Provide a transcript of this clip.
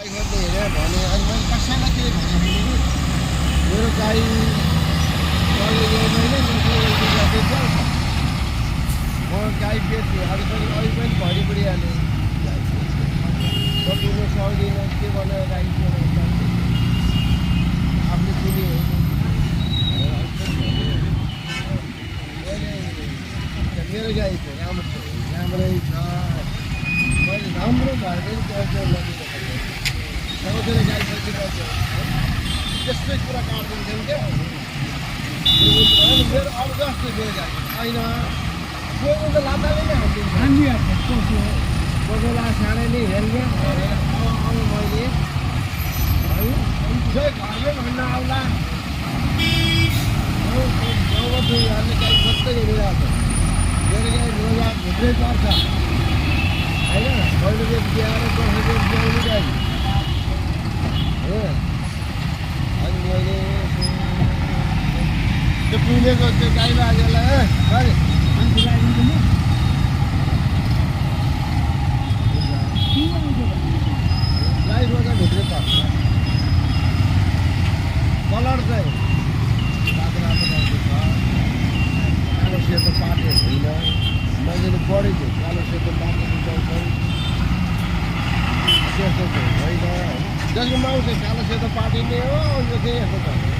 गर्दै हेऱ्यो भने अनि मैले कसैलाई केही भनेको मेरो गाई चल्ने यो महिना म गाई बेच्छु अझै पनि भरि बढिहालेँ बटुल्नु सक्दिनँ के बनायो गाई आफ्नो चिनी मेरो गाई छ राम्रै छ मैले राम्रो भएर पनि पैसा लगिरहेको सबैजना गाई सकिरहेको त्यस्तै कुरा काटिदिन्छन् क्या मेरो अरू जस्तो मेरो गाई होइन कोही त लाताले नै हालिदिन्छ कोही बेला साँडै नै हेर्ने अब मैले है घरमै भन्न आउला गाउँमा गाई सबै हेरिरहेको छ मेरो गाई रोजा भित्रै पर्छ होइन पहिलो बेर बिहाएर पर्छ बेर ब्याउनु गाई हो अनि मैले त्यो पुगेको त्यो गाई बाजेलाई गाई रोजा भित्रै पर्छ कलर चाहिँ रातो रातो रङको छ कालो सेतो पाटे होइन मैले बढेको कालो सेतो पाटे रुचाउँछन् त्यस्तो चाहिँ होइन जसको माउ चाहिँ कालो सेतो पाटे नै हो यो चाहिँ यस्तो छ